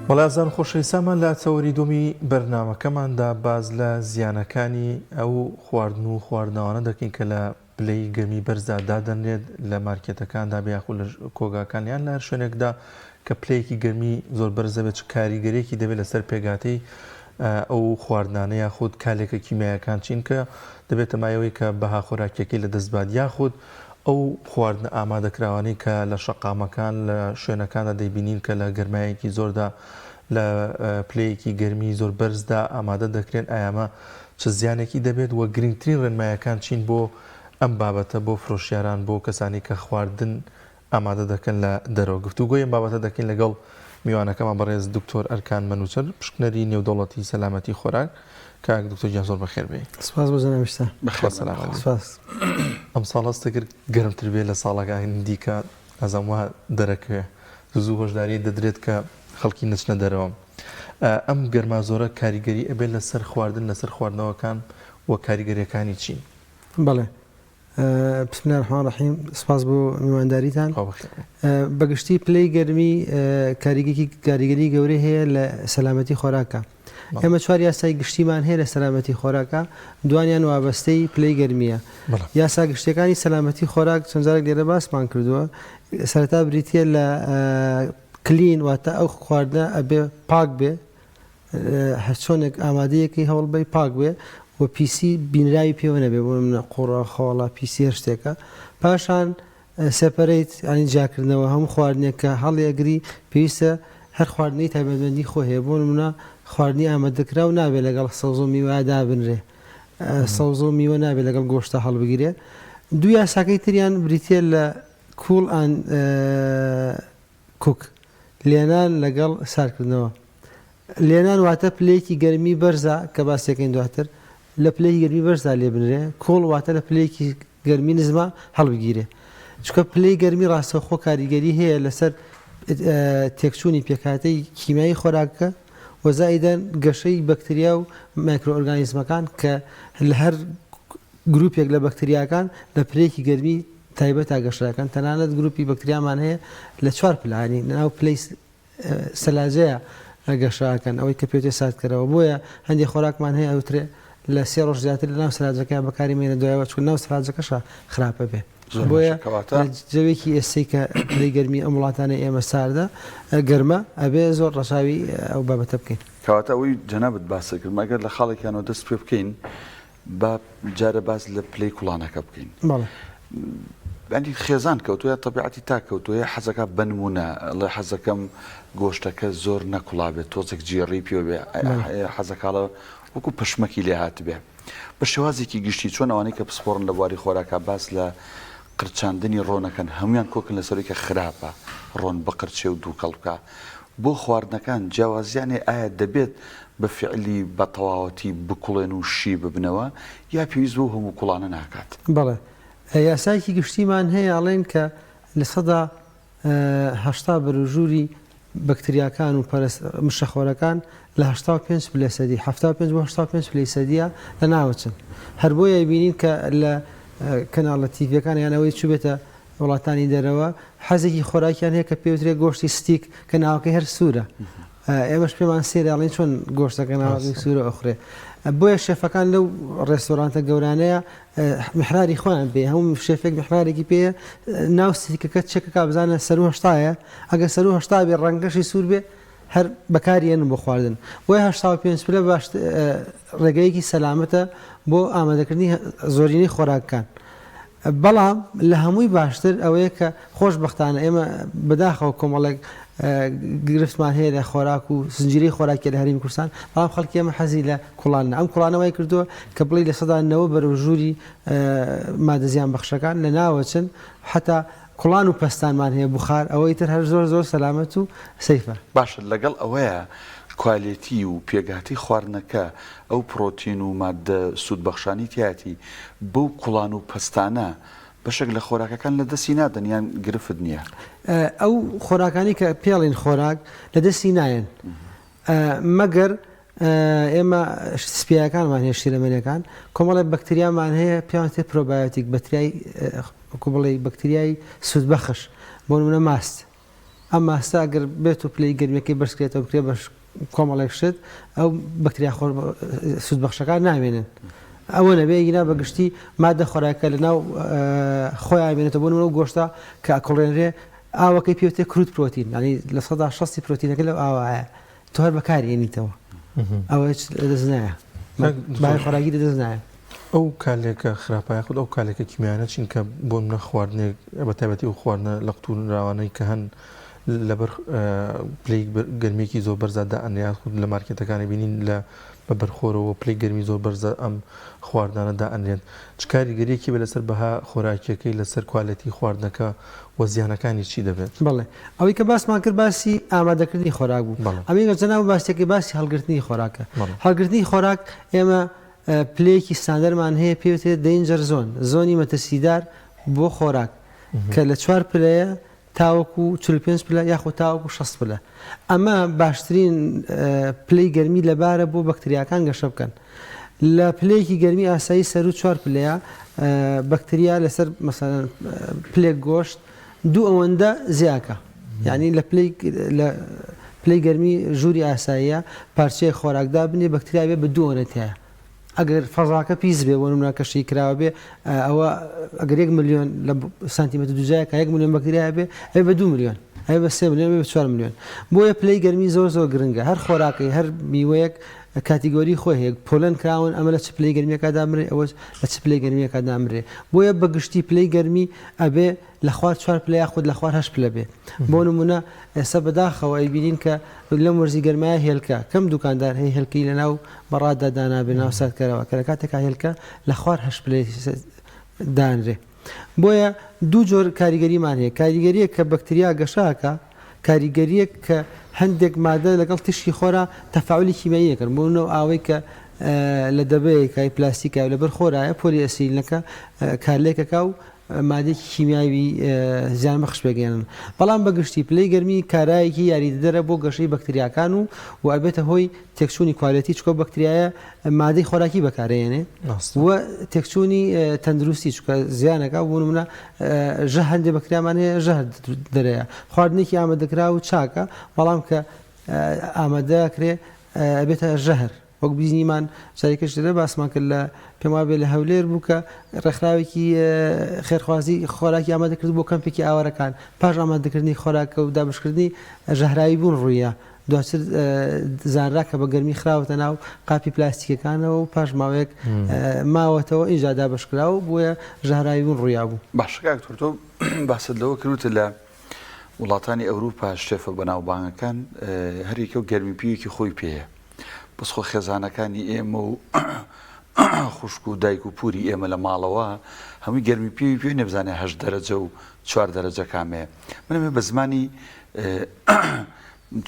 بەڵێ ئازیزان و خۆشەویستانمان لە تەوەری دووەمی بەرنامەکەماندا باس لە زیانەکانی ئەو خواردن و خواردنەوانە دەکەین کە لە پلەی گەرمی بەرزدا دادەنرێت لە مارکێتەکاندا بێ یاخود لە کۆگاکان یان لە هەر شوێنێکدا کە پلەیەکی گەرمی زۆر بەرز دەبێت چ کاریگەرێکی دەبێت لەسەر پێکهاتەی ئەو خواردنانە یاخود کالێکە کیمیایەکان چین کە دەبێتە مایەوەی کە بەها خۆراکیەکەی لەدەست بات یاخود ئەو خواردنە ئامادەکراوانەی کە لە شەقامەکان لە شوێنەکاندا دەیبینین کە لە گەرمایەکی زۆردا لە پلەیەکی گەرمی زۆر بەرزدا ئامادە دەکرێن ئایا ئەمە چ زیانێکی دەبێت و گرنگترین ڕێنمایەکان چین بۆ ئەم بابەتە بۆ فرۆشیاران بۆ کەسانی کە خواردن ئامادە دەکەن لە دەرەوە. گفتوگۆی ئەم بابەتە دەکەین لەگەڵ میوانەکەمان بەڕێز دکتۆر ئەرکان مەنوچەر پشکنەری نێودەوڵەتی سەلامەتی خۆراک. کاک دکتۆر گیان زۆر بەخێر بێی. سپاس بۆ جەنابیشتان. بەخێر سەلامەت بی. سپاس. ئەمساڵ هەست دەکرد گەرمتر بێ لە ساڵەکانی دیکە ئەزانم وا دەرەکەوێ زوو زوو هۆشداری دەدرێت کە خەڵکی نەچنە دەرەوە. ئەم گەرما زۆرە کاریگەری ئەبێت لەسەر خواردن لەسەر خواردنەوەکان و کاریگەریەکانی چین؟ بەڵێ بسم اللە الرحمن الرحیم سپاس بۆ میوانداریتان. خوا بەخێر بێی. بەگشتی پلەی گەرمی کاریگەری کاریگەری گەورەی هەیە لە سەلامەتی خۆراکە. ئێمە چوار یاسای گشتیمان هەیە لە سەلامەتی خۆراکە، دوانیان وابەستەی پلەی گەرمییە. یاسا گشتیەکانی سەلامەتی خۆراک چەند جارێک لێرە باسمان کردووە، سەرەتا بریتییە لە clean واتە ئەو خواردنە ئەبێ پاک بێ، هەرچۆنێک ئامادەیەکەی هەوڵ بەی پاک بێ و پیسی بینراوی پێوە نەبێ بۆ منە قوڕە خۆڵە پیسی هەر شتێکە پاشان separate ینی جیاکردنەوە هەموو خواردنێک کە هەڵی ئەگری پێویستە هەر خواردنەی تایبەتمەندی خۆ هەیە بۆ نمونە خواردنی ئامادەکراو نابێ لەگەڵ سەوزە و میوە دابنرێ سەوزە و میوە نابێ لەگەڵ گۆشتە هەڵبگیرێ دوو یاساکەی تریان بریتە لە cool and cook، لێنان لەگەڵ ساردکردنەوە. لێنان واتە پلەیەکی گەرمی بەرزا کە باسیەکەین دواتر، لە پلەیەکی گەرمی بەرزا لێ بنرێ، cool واتە لە پلەیەکی گەرمی نزما هەڵبگیرێ. چونکە پلەی گەرمی ڕاستەوخۆ کاریگەری هەیە لەسەر تێکچوونی پێکهاتەی کیمیایی خۆراکەکە و زائیدەن گەشەی بەکتریا و مایکرۆئۆرگانیزمەکان کە لە هەر گروپێک لە بەکتریاکان لە پلەیەکی گەرمی تایبەتا گەشە دەکەن، تەنانەت گروپی بەکتریامان هەیە لە چوار پلە یانی ناو پلەی سەلاجەیە گەشە ئەکەن ئەوەی کە پێوتێ ساردکەرەوە بۆیە هەندێک خۆراکمان هەیە ئەوترێ لە سێ ڕۆژ زیاتر لە ناو سەلاجەکە بەکاری مێنە دوایەوە چون ناو سەلاجەکەشە خراپە بێ بۆیە جەوێکی ئێستەی کە پلەی گەرمی ئەم وڵاتانە ئێمە ساردە گەرمە ئەبێ زۆر ڕەچاوی ئەو بابەتە بکەین. کەواتە ئەوەی جەنابت باست کرد مەگەر لە خاڵێکیانەوە دەست پێ بکەین با جارە باس لە پلەی کوڵانەکە بکەین. بەڵێ. ینی خێزان کەوتوە یا تەبیعەتی تاک کەوتوە یا حەزەکا بە نموونە ئەڵێ حەزەکەم گۆشتەکە زۆر نەکوڵا بێت تۆزێک جێڕی پێوە بێ حەزەکاڵە وەکو پشمەکی لێ هاتبێ بە شێوازێکی گشتی چۆن ئەوانەی کە پسپۆڕن لە بواری خۆراکا باس لە قرچاندنی ڕۆنەکەن هەمویان کۆکن لەسەرەوەی کە خراپە ڕۆن بقرچێ و دووکەڵ بکا بۆ خواردنەکان جیاوازیان هەیە ئایا دەبێت بە فیعلی بە تەواوەتی بکوڵێن و شی ببنەوە یا پێویست بەو هەموو کوڵانە ناکات؟ بەڵێ یاسایەکی گشتیمان هەیە ئەڵێن کە 80% بەرەوژووری بەکتریاکان و پەرس مشەخۆرەکان لە 85 پلە سەدی 75 بۆ 85 پلەی سەدیە لەناوەچن هەر بۆیە بینین کە لە کەناڵە تیڤیەکان یان ئەوەی چوبێتە وڵاتانی دەرەوە حەزێکی خۆراکیان هەیە کە پێوترێ گۆشتی steak کە ناوەکەی هەر سوورە ئێمەش پێمان سێرە ئەڵێن چۆن گۆشتەکە ناوەکەی سوورە ئەخورێ بۆیە شێفەکان لەو ڕێستۆرانتە گەورانەیە محراری خۆیان پێ هەموو شێفێک محرارێکی پێیە ناو steak ەکە چێکەکە بزانە سەر هەشتایە ئەگەر سەر هەشتا بێ ڕەنگەشی سوور بێ هەر بەکاری یەنن بۆ خواردن بۆیە 85 پلە باش ڕێگەیەکی سەلامەتە بۆ ئامادەکردنی زۆرینەی خۆراکەکان بەڵام لە هەمووی باشتر ئەوەیە کە خۆشبەختانە ئێمە بەداخەوە کۆمەڵێک گرفتمان هەیە لە خۆراک و زنجیرەی خۆراکی لە هەرێمی کوردستان بەڵام خەڵکی ئێمە حەزی لە کوڵانە ئەم کوڵانە وای کردووە کە بڵێی 90% بەرەو ژووری مادە زیانبەخشەکان لە ناوەچن حتا کوڵان و پەستانمان هەیە بوخار ئەوەی تر هەر زۆر زۆر سەلامەت و safe ە. باشە لەگەڵ ئەوەیا quality و پێکهاتەی خواردنەکە ئەو پڕۆتین و ماددە سوودبەخشانەی تیایەتی بەو کوڵان و پەستانە بەشێک لە خۆراکەکان لە دەستی نادەن یان گرفت نییە؟ ئەو خۆراکانەی کە پێڵین خۆراک لە دەستی نایەن مەگەر ئێمە سپیایەکانمان هەیە شیرەمەنیەکان کۆمەڵێک بەکتریامان هەیە پێیان تێ پرۆبایۆتیک بەکتریای وەکو بڵێی بەکتریای سوودبەخش بۆ نمونە ماست. ئەم ماستە ئەگەر بێت و پلەی گەرمیەکەی بەرزکرێتەوە بکرێت بە کۆمەڵێک شت ئەو بەکتریا خۆر سوودبەخشەکان نامێنن ئەوە نەبێ گینا بە گشتی مادە خۆراکە لە ناو خۆیان بێنێتەوە بۆ نمونە گۆشتە کە ئەکوڵێنرێ ئاوەکەی پێوتێ crude protein یعنی 60% پرۆتینەکە لەو ئاوایە تۆ هەر بەکاری ئێنیتەوە ئەوە هیچ لەدەست نایە بای خۆراکی لەدەست نایە. ئەو کارلێکە خراپە یاخود ئەو کارلێکە کیمیایانە چین کە بۆ نمونە خواردنێک بە تایبەتی ئەو خواردنە لە قوتونراوانەی کە هەن لەبەر پلەی گەرمیەکی زۆر بەرزا دائەنرێ یاخود لە مارکێتەکانی بینین لە بە بەرخۆرەوە پلەی گەرمی زۆر بەرزە ئەم خواردنانە دائەنرێن چ کاریگەریەکی بێ لەسەر بەها خۆراکیەکەی لەسەر کوالێتی خواردنەکە و زیانەکانی چی دەبێت؟ بەڵێ ئەوەی کە باسمان کرد باسی ئامادەکردنی خۆراک بوو بەڵێ. ئەمەی کە جەنابت باسی کرد باسی هەڵگرتنی خۆراکە بەڵێ. هەڵگرتنی خۆراک ئێمە پلەیەکی ستاندەرمان هەیە پێی وترێت danger zone زۆنی مەترسیدار بۆ خۆراک کە لە چوار پلەیە تاوەکو 45 پلە یاخود تاوەکو 60 پلە ئەمە باشترین پلەی گەرمی لەبارە بۆ بەکتریاکان گەشە بکەن لە پلەیەکی گەرمی ئاسایی سەروو چوار پلەیە بەکتریا لەسەر مەسەلەن پلێک گۆشت دوو ئەوەندە زیاکە یعنی لە پلەی لە پلەی گەرمی ژووری ئاساییە پارچەیەک خۆراک دابنێ بەکتریا بێ بە دوو ئەوەنە تایە ئەگەر فەزاکە پیس بێ بۆ نمونە کەشی کراوە بێ ئەوە ئەگەر یەک ملیۆن لە سانتیمەتر دووجایەکە یەک ملیۆن بەکتریا بێ ئەبێ بە دوو ملیۆن ئەبێ بە سێ ملیۆن ئەبێ بە چوار ملیۆن بۆیە پلەی گەرمی زۆر زۆر گرنگە هەر خۆراکەی هەر میوەیەک کاتیگۆری خۆی هەیە پۆلێن کراون ئەمە لە چ پلەی گەرمیەکە دامرێ ئەوەش لە چ پلەی گەرمیەکە دامرێ بۆیە بە گشتی پلەی گەرمی ئەبێ لە خوار چوار پلە یاخود لە خوار هەشت پلە بێ بۆ نمونە ئێستا بەداخەوە ئەیبینین کە لەم وەرزی گەرمایە هێلکە کەم دوکاندار هەیە هێلکەی لە ناو بەڕاددا دانابێ ناو ساردکەرەوە کە لە کاتێکا هێلکە لە خوار هەشت پلەی دانرێ بۆیە دوو جۆر کاریگەریمان هەیە، کاریگەرییەک کە بەکتریا گەشە ئەکا، کاریگەرییەک کە هەندێک مادە لەگەڵ تیشکی خۆرا تەفاعولی کیمیایی ئەکەن، بۆ نمونە ئەو ئاوەی کە لە دەبەیەکای پلاستیکای و لەبەر خۆرایە پۆلی ئەسیلینەکە کارلێک ئەکا و مادەیەکی کیمیاوی زیانبەخش پێکئێنن. بەڵام بە گشتی پلەی گەرمی کارایەکی یاریدەدەرە بۆ گەشەی بەکتریاکان و و ئەبێتە هۆی تێکچوونی کوالێتی چونکە ئەو بەکتریایە مادەی خۆراکی بەکارئێنێ و تێکچوونی تەندروستی چونکە زیانەکە بۆ نمونە ژە هەندێ بەکتریامان هەیە ژەهر دەرەیە خواردنێکی ئامادەکراو و چاکە بەڵام کە ئامادەکرێ ئەبێتە ژەهر وەک بینیمان جارێکش لێرە باسمان کرد لە پێم وابێ لە هەولێر بوو کە ڕێکخراوێکی خێرخوازی خۆراکی ئامادە کرد بۆ کەمپێکی ئاوارەکان پاش ئامادەکردنی خۆراکە و دابشکردنی ژەهراوی بوون ڕوویە دواتر زانرا کە بە گەرمی خراوەتە ناو قاپی پلاستیکەکانەوە و پاش ماوەیەک ماوەتەوە ئینجا دابەشکرا و بۆیە ژەهراویبوون ڕوویابوو. باشە کاک دکتۆر تۆ باست لەوە کرد وتت لە وڵاتانی ئەوروپا شێفە بەناوبانگەکان هەر یەکەو گەرمی پیوێکی خۆی پێیە بەس خۆ خێزانەکانی ئێمە و خوشک و دایک و پوری ئێمە لە ماڵەوە هەمووی گەرمی پێوی پێ نەبزانێ هەشت دەرەجە و چوار دەرەجە کامەیە منەمێ بە زمانی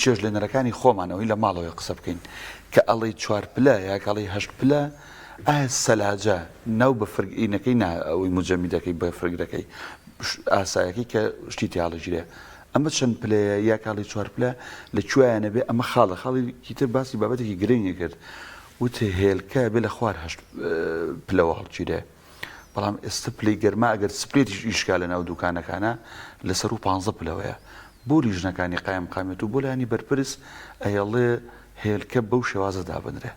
چێژلێنەرەکانی خۆمان ئەوەی لە ماڵەوەی قسە بکەین کە ئەڵێی چوار پلە یا کە ئەڵێی هەشت پلە ئایا سەلاجە ناو بەفرگینەکەی نا ئەوەی موجەمیدەکەی بەفرگرەکەی ئاسایەکەی کە شتی تیا هەڵەگیرێ ئەمە چەند پلەیە یا کە ئەڵێی چوار پلە لە کوێیە نەبێ ئەمە خاڵە خاڵێکی تر باسی بابەتێکی گرنگی کرد وتی هێلکە بێ لە خوار هەشت پلەوە هەڵگیرێ بەڵام ئێستا پلەی گەرما ئەگەر سپلێتیش ئیشکا لە ناو دوکانەکانە لە سەروو پانزە پلەوەیە بۆ لیژنەکانی قایمقامیەت و بۆ لایەنی بەرپرس ئەیەڵێ هێلکە بەو شێوازە دابنرێ.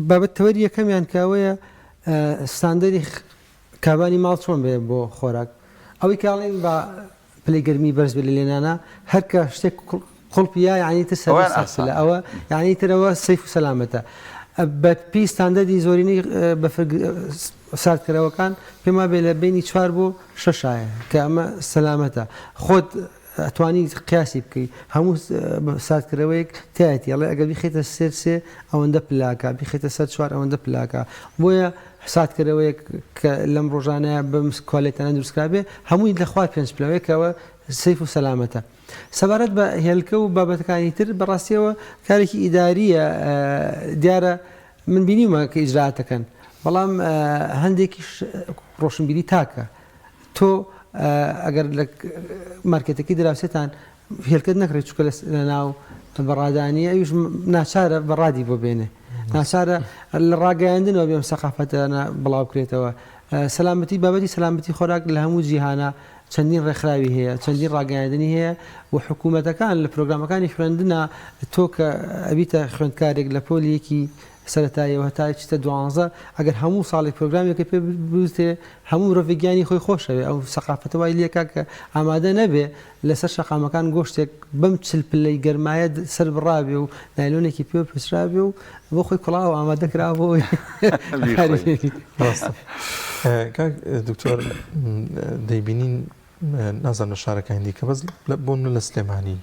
بابەت تەوەری یەکەمیان کە ئەوەیە ستاندەری کابانی ماڵ چۆن بێ بۆ خۆراک ئەوەی کە ئەڵێن بە پلەی گەرمی بەرز بێت لە لێنانا هەر کە شتێک قوڵپی یا یعنی تر سەر سەر ئەوە یعنی ترەوە safe و سەلامەتە بە پێی ستاندەری زۆرینەی بەفر ساردکەرەوەکان پێم وابێ لە بینی چوار بۆ شەشایە کە ئەمە سەلامەتە خۆت ئەتوانی قیاسی بکەی هەموو ساردکەرەوەیەک تایەتی ئەڵێ ئەگەر بیخەیتە سێر سێ ئەوەندە پلاکە بیخەیتە سەر چوار ئەوەندە پلاکە بۆیە ساردکەرەوەیەک کە لەم ڕۆژانەیە بەم کوالێتانە دروستکرابێ هەمووی لە خوار پێنج پلەوەیەکەوە safe و سەلامەتە. سەبارەت بە هێلکە و بابەتەکانی تر بەڕاستیەوە کارێکی ئیدارییە دیارە من بینیومە کە ئیجرائاتەکەن بەڵام هەندێکیش ڕۆشنبیری تاکە تۆ ئەگەر لە مارکێتەکەی دراوسێتان هێلکەت نەکڕی چونکە لە ناو بەڕادانیە ئەویش ناچارە بەڕادی بۆ بێنێ ناچارە لە ڕاگەیاندنەوە بێم سەقافەتانە بڵاو بکرێتەوە سەلامەتی بابەتی سەلامەتی خۆراک لە هەموو جیهانە. چەندین ڕێکخراوی هەیە، چەندین ڕاگەیاندنی هەیە و حکوومەتەکان لە پرۆگرامەکانی خوێندنا تۆ کە ئەبیتە خوێندکارێک لە پۆلی یەکی سەرەتاییەوە هەتا چیتە دوانزە ئەگەر هەموو ساڵێک پرۆگرامێکە پێ بوترێ هەموو مرۆڤێک گیانی خۆی خۆشەوێ ئەو سەقافەتە وای لێکا کە ئامادە نەبێ لەسەر شەقامەکان گۆشتێک بەم چل پلەی گەرمایە سەر بڕابێ و نایلۆنێکی پێ پێچرابێ و بۆ خۆی کوڵاوە ئامادە کرا بۆ کاک دکتۆر دەیبینین نازانم لە شارەکانی دیکە بەس بۆ من لە سلێمانی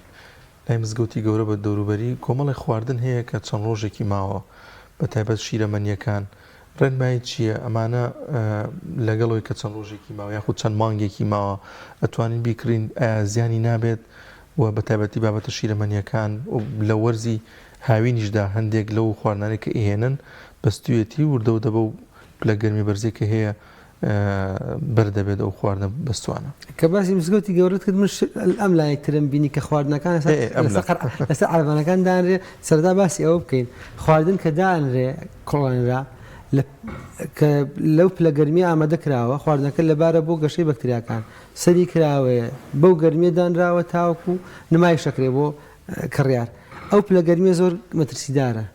لای مزگەوتی گەورە بە دەوروبەری کۆمەڵی خواردن هەیە کە چەند ڕۆژێکی ماوە بە تایبەت شیرەمەنیەکان ڕێنمایی چییە ئەمانە لەگەڵەوەی کە چەند ڕۆژێکی ماوە یاخود چەند مانگێکی ماوە ئەتوانین بیکڕین ئایا زیانی نابێت و بە تایبەتی بابەتە شیرەمەنیەکان لە وەرزی هاوینیشدا هەندێک لەو خواردنانەی کە ئەیهێنن بەستویەتی وردە وردە بەو پلە گەرمی بەرزەی کە هەیە بەر دەبێت ئەو خواردنە بەستوانە. کە باسی مزگەوتی گەورەت کرد من ئەم لایەک ترم بینی کە خواردنەکان لەسەر عەرەبانەکان دانرێ سەرەتا باسی ئەوە بکەین خواردن کە دانرێ کوڵێنرا کە لەو پلە گەرمیە ئامادە کراوە خواردنەکە لەبارە بۆ گەشەی بەکتریاکان سەری کراوەیە بەو گەرمیە دانراوە تاوەکو نمایش ئەکرێ بۆ کڕیار ئەو پلە گەرمیە زۆر مەترسیدارە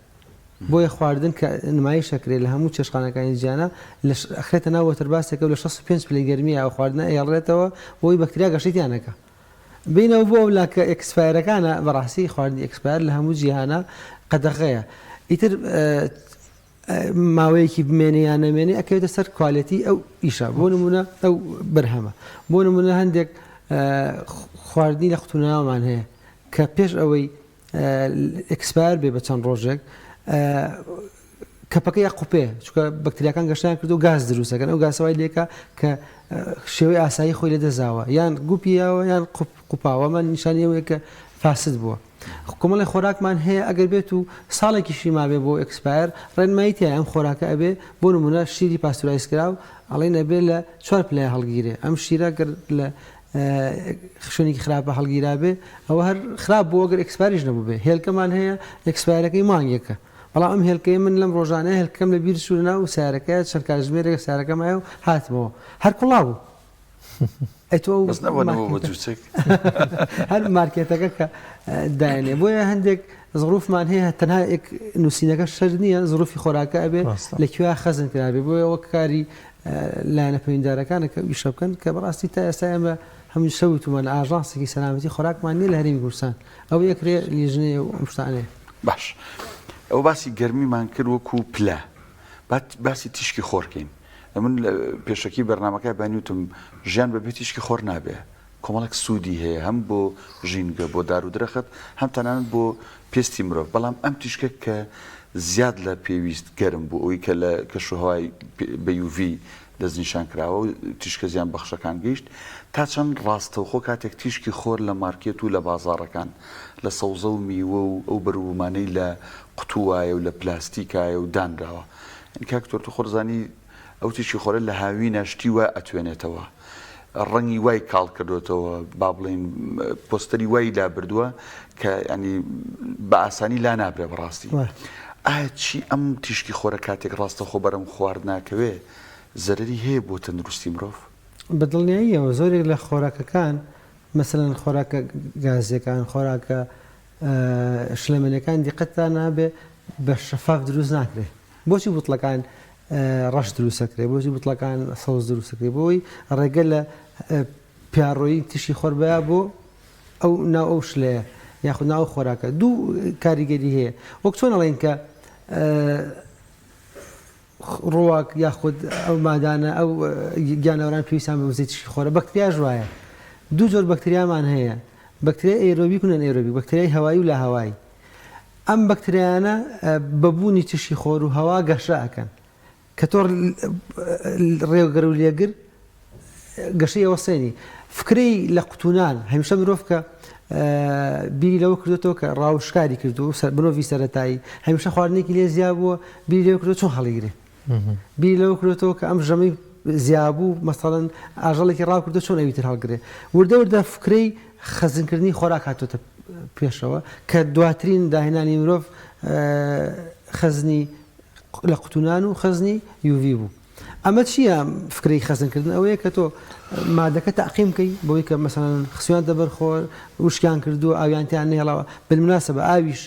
بۆیە خواردن کە نمایش ئەکرێ لە هەموو چێشتخانەکانی جیهانا لە ئەخرێتە ناو وەتەرباسێکەوە لە 65 پلەی گەرمیە ئەو خواردنە ئەیەڵرێتەوە بۆی بەکتریا گەشەی تیا نەکا بینەوە بۆ ئەو لا کە expire ەکانە بەڕاستی خواردنی expire لە هەموو جیهانا قەدەغەیە ئیتر ماوەیەکی بمێنێ یان نەمێنێ ئەکەوێتە سەر quality ئەو ئیشە بۆ نمونە ئەو بەرهەمە بۆ نمونە هەندێک خواردنی لە قوتوناومان هەیە کە پێش ئەوەی expire بێ بە چەند ڕۆژێک کەپەکەی ئەقوپێ چونکە بەکتریاکان گەشتیان کردو گاز دروستەکەن ئەو گاسەوای لێکە کە شێوەی ئاسایی خۆی لەدەستداوە یان گوپیاوە یان قوپاوە ئەمە نیشانی ئەوەیە کە فاسد بووە کۆمەڵی خۆراکمان هەیە ئەگەر بێت و ساڵێکیشی مابێ بۆ expire ڕێنمایی تیایە ئەم خۆراکە ئەبێ بۆ نمونە شیری pasteurize کراو ئەڵێن ئەبێ لە چوار پلەیە هەڵگیرێ ئەم شیرە گەر لە شوێنێکی خراپە هەڵگیرابێ ئەوە هەر خراپ بوو ئەگەر expire یش نەبووبێ هێلکەمان هەیە expire ەکەی مانگێکە بەڵام ئەم هێلکەیە من لەم ڕۆژانە هێلکەم لە بیر چوو لەناو سیارەکەیە چەند کاتژمێرێک سیارەکە مایە و هاتمەوە هەر کوڵا بوو ئەی تۆ ئەو بەس نەبووە نەبوو بە جوچێک هەر مارکێتەکە کە دایەنێ بۆیە هەندێک زڕوفمان هەیە تەنها یەک نووسینەکە شەر نییە زڕوفی خۆراکە ئەبێ لە کوێ خەزن کرابێ بۆیە وەک کاری لایەنە پەیوەندیدارەکانە کە ئیشە بکەن کە بەڕاستی تا ئێستا ئێمە هەموو شەوتمان ئاژانسێکی سەلامەتی خۆراکمان نییە لە هەرێمی کوردستان ئەو یەکرێ لیژنەیە و ئەم شتانەیە. باش ئەوە باسی گەرمیمان کرد وەکو پلە با باسی تیشکی خۆر کەین من لە پێشەکی بەرنامەکە بانی وتم ژیان بەبێ تیشکی خۆر نابێ کۆمەڵێک سوودی هەیە هەم بۆ ژینگە بۆ دار و درەخت هەم تەنانەت بۆ پێستی مرۆڤ بەڵام ئەم تیشکە کە زیاد لە پێویست گەرم بوو ئەوی کە لە کەشوهەوای بە UV دەستنیشان کراوە و تیشکە زیان بەخشەکان گەیشت تا چەند ڕاستەوخۆ کاتێک تیشکی خۆر لە مارکێت و لە بازاڕەکان لە سەوزە و میوە و ئەو بەروبوومانەی لە قوتووایە و لە پلاستیکایە و دانراوە یانی کاک دکتۆر تۆ خۆت دەزانی ئەو تیشکی خۆرە لە هاوینە شتی وا ئەتوێنێتەوە ڕەنگی وای کاڵ کردوێتەوە با بڵین پۆستەری وای لابردووە کە ینی بە ئاسانی لا نابرێ بەڕاستی ئایا چی ئەم تیشکی خۆرە کاتێک ڕاستە خۆ بەرەم خوارد ناکەوێ زەرری هەیە بۆ تەندروستی مرۆڤ؟ بە دڵنیاییەوە زۆرێک لە خۆراکەکان مەسەلەن خۆراکە گازیەکان خۆراکە شلەمەنیەکان دیقەتتان نابێ بە شەفاف دروست ناکرێ بۆچی بوتڵەکان ڕەش دروستەکرێ بۆچی بوتڵەکان سەوز دروستەکرێ بۆی ڕێگە لە پیاڕۆیی تیشکی خۆر بیا بۆ ئەو ناو ئەو شلەیە یاخود ناو خۆراکە دوو کاریگەری هەیە وەک چۆن ئەڵێن کە ڕووەک یاخود ئەو مادانە ئەو گیانەوەران پێویستیان بە وزەی تیشکی خۆرە، بەکتریاش وایە. دوو جۆر بەکتریامان هەیە، بەکتریای ئەیرۆبیک و non-aerobic، بەکتریای هەوایی و لاهەوایی. ئەم بەکتریایانە بە بوونی تیشکی خۆر و هەوا گەشە ئەکەن. کە تۆ ڕێگر و لێگر گەشەی ئەوەستێنی. فکرەی لە قوتونان، هەمیشە مرۆڤ کە بیری لەوە کردوێتەوە کە ڕاوشکاری کردو مرۆڤی سەرەتایی هەمیشە خواردنێکی لێ زیا بووە بیری لەوە کردو چۆن هەڵیگرێ بیری لەوە کردوێتەوە کە ئەم ژەمەی زیابوو مەسەڵەن ئاژەڵێکی ڕاو کردو چۆن ئەوی تر هەڵگرێ وردە وردە فکرەی خەزنکردنی خۆراک هاتۆتە پێشەوە کە دواترین داهێنانی مرۆڤ خەزنی لە قوتونان و خەزنی UV بوو. ئەمە چییە فکرەی خەزنکردن ئەوەیە کە تۆ مادەکە تاقیم بکەی بۆی کە مەسەلەن خسویان دەبەر خۆر وشکیان کردووە ئاویان تیان نێڵەوە بالمناسبە ئاویش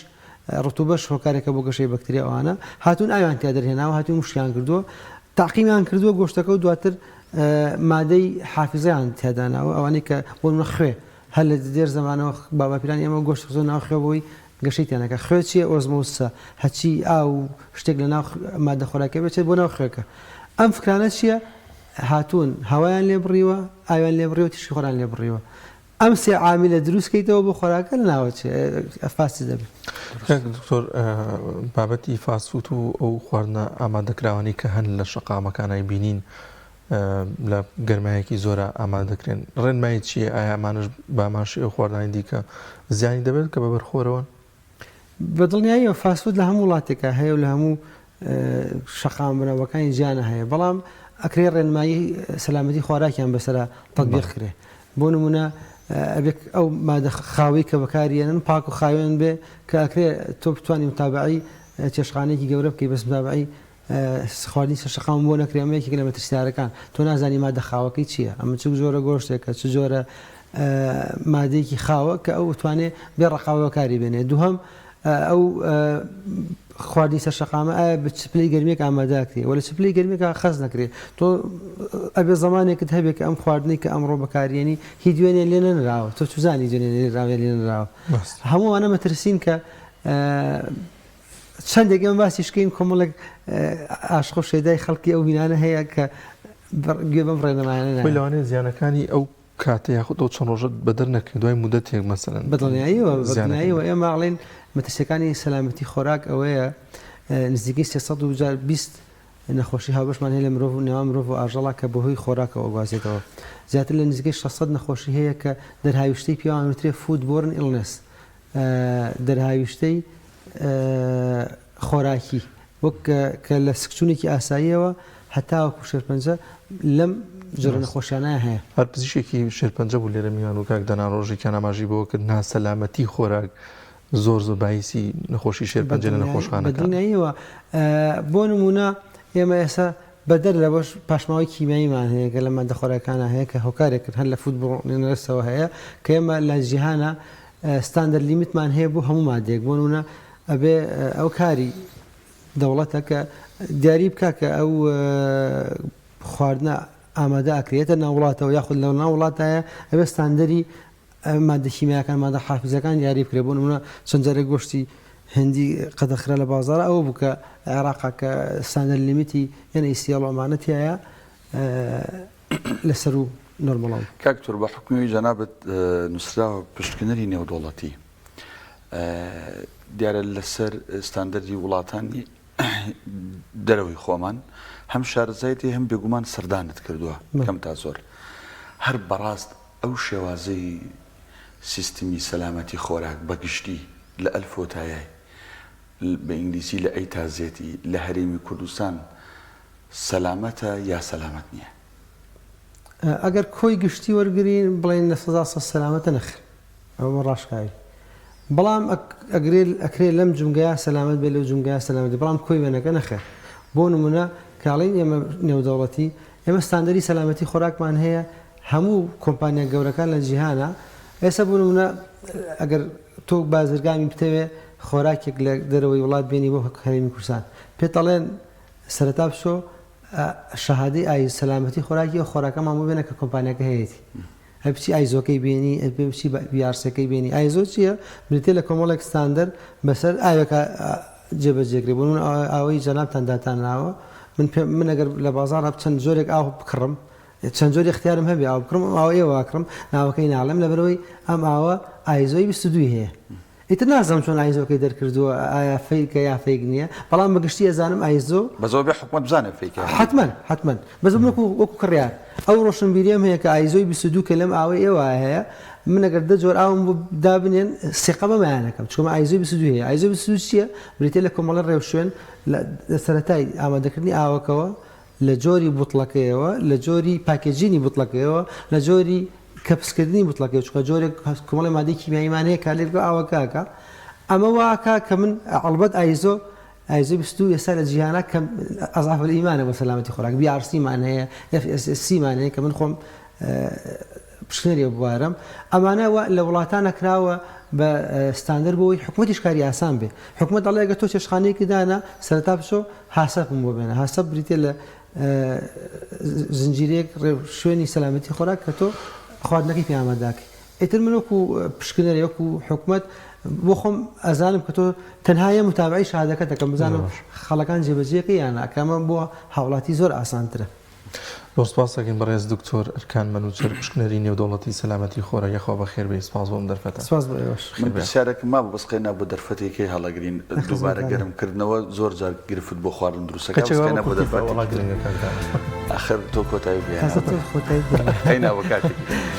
ڕتوبەش هۆکارێکە بۆ گەشەی بەکتریا ئەوانە هاتوون ئاویان تیا دەرهێناوە هاتوون وشکیان کردووە تاقیمیان کردووە گۆشتەکە و دواتر مادەی حافزیان تیاداناوە ئەوانەی کە بۆ نمونە خوێ هەر لە دێر زەمانەوە باباپیرانی ئێمە گۆشت خستووە ناو خوێ بۆی گەشەی تیا نەکا. خوێ چییە؟ ئۆزمۆزسە، هەرچی ئاو و شتێک لە ناو ماددە خۆراکیە بچێت بۆ ناو خوێکە. ئەم فکرانە چییە؟ هاتوون هەوایان لێ بڕیوە، ئاویان لێ بڕیوە، تیشکی خۆریان لێ بڕیوە. ئەم سێ عامیلە دروست کەیتەوە بۆ خۆراکە لە ناوە چێ فاسد دەبێت. کاک دکتۆر بابەتی fast food و ئەو خواردنە ئامادەکراوانەی کە هەن لە شەقامەکان ئەیبینین لە گەرمایەکی زۆرا ئامادە دەکرێن ڕێنمایی چییە؟ ئایا ئەمانەش بە هەمان شێوە خواردنانی دیکە زیانی دەبێت کە بە بەرخۆرەوەن؟ بە دڵنیاییەوە fast food لە هەموو وڵاتێکا هەیە و لە هەموو شەقام بنەوەکانی جیانە هەیە بەڵام ئەکرێ ڕێنمایی سەلامەتی خۆراکیان بەسەرا تەتبیق کرێ بۆ نمونە ئەبێ ئەو مادە خاوەی کە بەکاریێنن پاک و خاوێن بێ کە ئەکرێ تۆ بتوانی متابعی چێشخانەیەکی گەورە بکەی بەس متابعی خواردنی سەر شەقامم بۆ نەکرێ ئەمە یەکێکە لە مەترسیدارەکان تۆ نازانی مادە خاوەکەی چییە ئەمە چ جۆرە گۆشتێکە چ جۆرە مادەیەکی خاوە کە ئەو توانێ بێ ڕقاوە بەکاری بێنێ دووهەم ئەو خواردنی سەر شەقامە ئایا بە چ پلەی گەرمیەک ئامادەکرێ وە لە چ پلەی گەرمیەکە خەز نەکرێ تۆ ئەبێ زمانێکت هەبێ کە ئەم خواردنەی کە ئەمڕۆ بەکاریێنی هی دوێنێ لێ نەنراوە تۆ چزانی دوێنێ لێ لێ نراوە هەمووانە مەترسین کە چەندێک ئێمە باسیش کەین کۆمەڵێک ئاشق و شەیدای خەڵکی ئەو بینانە هەیە کە گوێ بەم ڕێنمایانە نایەن. خۆی لەوانەیە زیانەکانی ئەو کاتە یاخود ئەو چەند ڕۆژە بەدەر نەکرێت دوای مودەتێک مەسەلەن بەدڵنیاییەوە بەدڵنیاییەوە ئێمە ئەڵێین مەترسیەکانی سەلامەتی خۆراک ئەوەیە نزیکەی 320 نەخۆشی هاوبەشمان هەیە لە مرۆڤ و نێوان مرۆڤ و ئاژەڵا کە بەهۆی خۆراکەوە ئەگوازێتەوە زیاتر لە نزیکەی 600 نەخۆشی هەیە کە دەرهاویشتەی پێوان وترێ food borne illness دەرهاویشتەی خۆراکی وەک کە لە سکچوونێکی ئاساییەوە هەتاوەکو شێرپەنجە لەم جۆرە نەخۆشیانە هەیە. هەر پزیشکێکی شێرپەنجە بوو لێرە میوان بوو کاک دانا ڕۆژێکیان ئاماژەی بەوە کرد ناسەلامەتی خۆراک زۆر زۆر بایسی نەخۆشی شێرپەنجە لە نەخۆشخانەکان. بەدڵنیاییەوە بۆ نموونە ئێمە ئێستا بەدەر لەوەش پاشماوەی کیمیاییمان هەیە کە لە ماددە خۆراکانە هەیە کە هۆکارێکن هەر لە food borne illness ەوە هەیە کە ئێمە لە جیهانە standard limit مان هەیە بۆ هەموو مادەیەک بۆ نمونە ئەبێ ئەو کاری دەوڵەتە کە دیاری بکە کە ئەو خواردنە ئامادە ئەکرێتە ناو وڵاتەوە یاخود لە ناو وڵاتایە ئەبێ ستاندەری مادە کیمیاکان مادە حافزەکان دیاری بکرێت بۆ نمونە چەند جارێک گۆشتی هندی قەدەخرا لە بازاڕ ئەوە بوو کە عێراقا کە standard limit ی NACL ئەمانە تایە لەسەروو نۆرمەڵەوە. کاک دکتۆر بە حوکمی ئەوەی جەنابت نووسراوە پشکنەری نێودەوڵەتی دیارە لەسەر ستاندەردی وڵاتانی دەرەوەی خۆمان هەم شارەزایت هەم بێگومان سەردانت کردووە کەم تا زۆر هەر بەڕاست ئەو شێوازەی سیستمی سەلامەتی خۆراک بەگشتی لە ئەلفۆ تا یای بە ئینگلیسی لە A تا Z ی لە هەرێمی کوردستان سەلامەتە یا سەلامەت نییە؟ ئەگەر کۆی گشتی وەرگرین بڵێین 100% سەلامەتە نەخێر ئەوە بە ڕاشکاوی بەڵام ئەگرێ ئەکرێ لەم جومگەیە سەلامەت بێ لەو جومگەیە سەلامەت بێ بەڵام کۆی وێنەکە نەخێر بۆ نمونە کاڵین ئێمە نێودەوڵەتی ئێمە ستاندەری سەلامەتی خۆراکمان هەیە هەموو کۆمپانیا گەورەکان لە جیهانە ئێستا بۆ نمونە ئەگەر تۆ بازرگانی بتەوێ خۆراکێک لە دەرەوەی وڵات بێنی بۆ هەرێمی کوردستان پێت ئەڵێن سەرەتا بچۆ شەهادەی ئای سەلامەتی خۆراکی ئەو خۆراکەمان بۆ بێنە کە کۆمپانیاکە هەیەتی ئەبێ بچی ئایزۆکەی بێنی ئەبێ بچی بیارسەکەی بێنی ئایزۆ چییە بریتیە لە کۆمەڵێک ستاندەر بەسەر ئاوێکا جێبەجێکرێ بۆ نمونە ئاوەی جەنابتان داتان ناوە من پێ من ئەگەر لە بازاڕا چەند جۆرێک ئاو بکڕم چەند جۆری اختیارم هەبێ ئاو بکڕم ئەم ئاوە ئێوە ئەکڕم ناوەکەی ناڵێم لەبەرئەوەی ئەم ئاوە ئایزۆی 22 هەیە ئیتر نازانم چۆن ئایزۆکەی دەرکردووە ئایا fake ە یا fake نییە بەڵام بە گشتی ئەزانم ئایزۆ بەس ئەوە بێ حکومەت بزانێ fake ە یا fake نییە. حەتمەن حەتمەن بەس من وەکو وەکو کڕیار ئەو ڕۆشنبیریەم هەیە کە ئایزۆی 22 کە لەم ئاوەی ئێوە هەیە من ئەگەر دە جۆر ئاوم بۆ دابنێن سیقە بەمەیان ئەکەم چونکە من ئایزۆی 22 هەیە ئایزۆ 22 چییە بریتیە لە کۆمەڵە ڕێوشوێن لە سەرەتای ئامادەکردنی ئاوەکەوە لە جۆری بوتڵەکەیەوە، لە جۆری packaging ی بوتڵەکەیەوە، لە جۆری کەپسکردنی بوتڵەکەیەوە، چونکە جۆرێک کۆمەڵی مادەی کیمیاییمان هەیە کارلێک لەگەڵ ئاوەکە ئەکا، ئەمە وا ئەکا کە من ئەڵبەت ئایزۆ. ئایزۆ 22 ئێستا لە جیهانا کەم ئەزعاف ئیمانە بۆ سەلامەتی خۆراک BRC مان هەیە FSSC مان هەیە کە من خۆم پشکنەری ئەو بوارەم ئەمانە وا لە وڵاتانە کراوە بە ستاندەر بۆ ئەوەی حکومەتیش کاری ئاسان بێ حکومەت دەڵێ ئەگەر تۆ چێشتخانەیەکی دانا سەرەتا بچۆ HACCP م بۆ بێنە HACCP بریتیە لە زنجیرەیەک شوێنی سەلامەتی خۆراک کە تۆ خواردنەکەی پێ ئاماداکەی ئیتر من وەکو پشکنەرێ وەکو حکومەت بۆ خۆم ئەزانم کە تۆ تەنها یە متابعی شهادەکە دەکەم بزانم خەڵەکان جێبەجێکە یان نا کە ئەمە بۆ هاوڵاتی زۆر ئاسانترە. زۆر سپاس دەکەین بەڕێز دکتۆر ئەرکان مەنوچەر پشکنەری نێودەوڵەتی سەلامەتی خۆراک یاخوا بەخێر بێی سپاس بۆ ئەم دەرفەتە. سپاس بۆ ئێوەش. من پرسیارێکم مابوو بەس قەینا بۆ دەرفەتێکەی هەڵەگرین دووبارە گەرم کردنەوە زۆر جار گرفت بۆ خواردن دروست ئەکا بەس قەینا بۆ دەرفەتێکی تر ئاخر تۆ کۆتایی پێ هێنا قەینا بۆ کاتێکی تر.